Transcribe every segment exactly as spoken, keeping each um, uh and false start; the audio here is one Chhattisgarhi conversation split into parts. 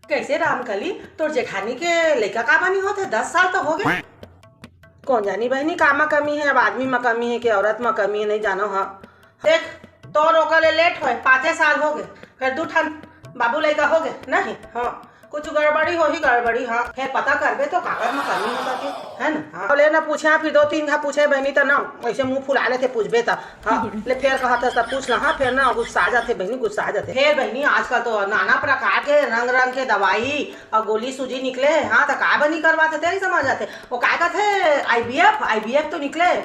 कैसे रामकली, तोर जेठानी के लइका काबर नहीं होत हे? दस साल तो हो गए। कौन जानी बहिनी, का म कमी हे, अब आदमी म कमी हे कि औरत म कमी हे, नहीं जानो। हाँ, देख, तोर ओकर ले लेट होए, पाँचे साल हो गए, फिर दू ठन बाबू लइका हो गए, नहीं? हाँ, कुछ गड़बड़ी होही, गड़बड़ी। हाँ, फिर पता करबे तो काकर म कमी हो सके, है ना? हाँ, ले ना पूछे, फिर दो तीन घा पूछे बहिनी, त ना ऐसे मुंह फुला लेथे पूछबे त। हाँ, ले फेर कहत हस त पूछ ला। हाँ, फेर ना गुस्सा आ जाथे बहिनी, गुस्सा आ जाथे। फेर बहिनी, आजकल तो नाना प्रकार के रंग रंग के दवाई और गोली सूजी निकले हे। हाँ, त काय बनी करवाथे, तेरी समझ आथे। वो काय कहथे, आईबीएफ, आईबीएफ तो निकले हे।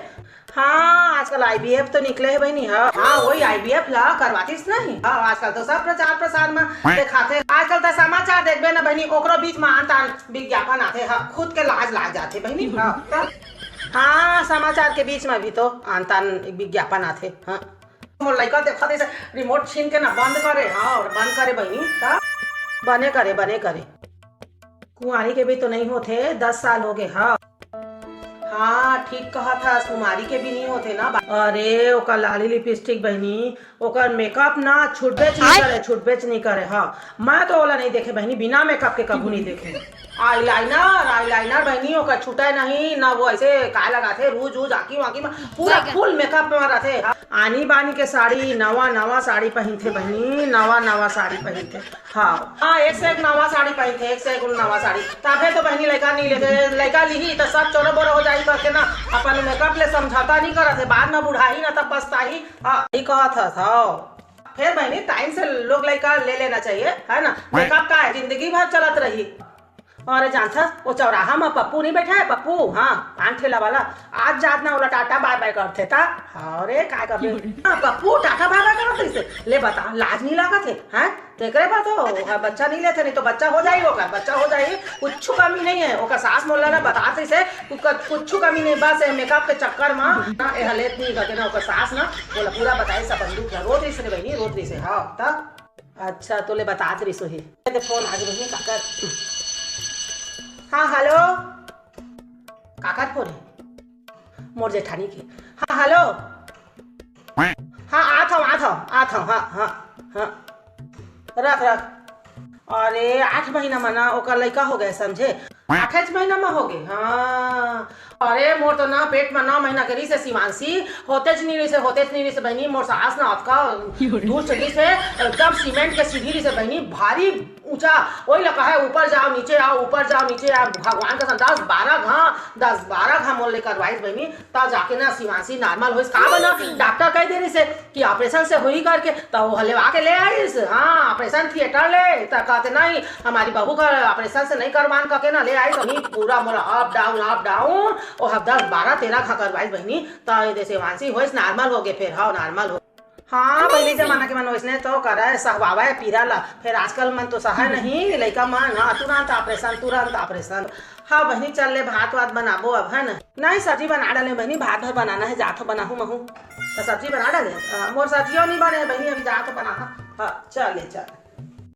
हाँ, आजकल आईबीएफ तो निकले हे बहिनी। हाँ, हाँ, वही आईबीएफ ला करवातीस नहीं। हाँ, आजकल तो सब प्रचार प्रसार में देखाथे। आजकल तो समाचार देखबे ना बहिनी, ओकरो बीच में आन तान विज्ञापन आथे। हाँ, खुद के लाज लाग जाथे बहिनी। हाँ, त हाँ, समाचार के बीच में भी तो आन तान विज्ञापन आथे। हाँ, मोर लइका देखत हे, रिमोट छीन के ना बंद करे। हाँ, बंद करे बहिनी, त बने करे, बने करे। कुंवारी के भी तो नहीं होथे, दस साल हो गए। हाँ, हाँ, ठीक कहत हस, कुंवारी के भी नहीं होथे ना। अरे, ओकर लाली लिपस्टिक बहिनी, ओकर मेकअप ना छुटबेच नहीं करे, छुटबेच नहीं करे। हाँ, मैं तो ओला नहीं देखे बहिनी, बिना मेकअप के कभू नहीं देखे। आईलाइनर, आईलाइनर बहिनी ओकर छूटे नहीं, ना वो ऐसे काय लगाथे, रूज उज आँखी वाँखी में पूरा फुल मेकअप में रहथे। आनी बानी के साड़ी, नवा नवा साड़ी पहिनथे बहिनी, नवा नवा साड़ी पहिनथे। हाँ, हाँ, एक से एक नवा साड़ी पहिनथे, एक से एक नवा साड़ी। तभे तो बहिनी लइका नहीं लेथे, लइका लिही त सब चोरो बोरो हो जाही करके ना, अपन मेकअप ले समझौता नहीं करत हे, बाद में बुढ़ाही ना तब पछताही। हाँ, ई कहत हस, हाँ। फेर बहिनी, टाइम से लोग लइका ले लेना चाहिए, है ना? मेकअप का है, जिंदगी भर चलत रही। अरे जानथस, वो चौराहा में पप्पू नहीं बैठा है, पप्पू? हाँ, पान ठेला वाला। आज जात ना ओला टाटा बाय बाय करथे ता। अरे, काय करबे? हाँ, पप्पू टाटा बाय बाय करत रहिसे। ले बता, लाज नहीं लागत हे, हैं? तेकरे बात हो, हाँ, बच्चा नहीं लेथे, नहीं तो बच्चा हो जाही ओकर, बच्चा हो जाही, कुछ कमी नहीं है। ओकर सास मोला ना बतात रहिसे, ओकर कुछ कमी नहीं, बस ये मेकअप के चक्कर में ना, एह लेत नहीं करके ना, ओकर सास ना, बोला पूरा बताई सब बंदूक ला, रोत रहिसे रे बहिनी, रोत रहिसे, हाँ, त अच्छा, तोले बतात रहिस होही। ते फोन आगे बहिनी, काकर? हाँ, हेलो। काकर फोन हे? मोर जेठानी के। हाँ, हेलो। हाँ, आत हव, आत हव, आत हव, हाँ, हाँ, हाँ। रख, रख। अरे, आठ महीना म ना ओकर लइका हो गए, समझे? आठेच महीना म हो गए, हाँ। अरे, मोर तो ना पेट म नौ महीना के रहिसे शिवांशी, होतेच नहीं रहिसे, होतेच नहीं रहिसे बहिनी, मोर सास ना अतका दुष्ट रहिसे, एकदम सीमेंट के सीढ़ी रहिसे बहिनी, भारी ऊंचा, वही लगा है, ऊपर जाओ, नीचे आओ, ऊपर जाओ, नीचे आओ, भगवान कसम, दस बारह घा, दस बारह घा मोर ले करवाइस बहिनी, तब जाके ना शिवांशी नॉर्मल होइस। का बना, डॉक्टर कह दे रहिसे, कि ऑपरेशन से होही करके, त वो लेवा के ले आइस, हाँ, ऑपरेशन थिएटर ले, त कहते नहीं, हमारी बहू का ऑपरेशन से नहीं करवान करके ना ले आइस, नहीं, पूरा मोला अप डाउन, अप डाउन, वो हम दस बारह तेरह घा करवाइस बहिनी, त ये जैसे वांसी होइस, नॉर्मल हो गए, फिर हाँ, नॉर्मल हो। हाँ, पहले जमाना के मन वैसने तो करे, सहवावे पीरा ला, फिर आजकल मन तो सहे नहीं, लइका मन, हाँ, तुरंत ऑपरेशन, तुरंत ऑपरेशन। हाँ बहिनी, चल ले, भात वात बनाबो अब, है ना? नहीं, सब्जी बना डाले बहिनी, भात भर बनाना है, जाथो बनाहू महू। त सब्जी बना डाले? हाँ, मोर सब्जियो नहीं बने बहिनी, अभी जाथो बनाहा। हाँ, चल ले, चल।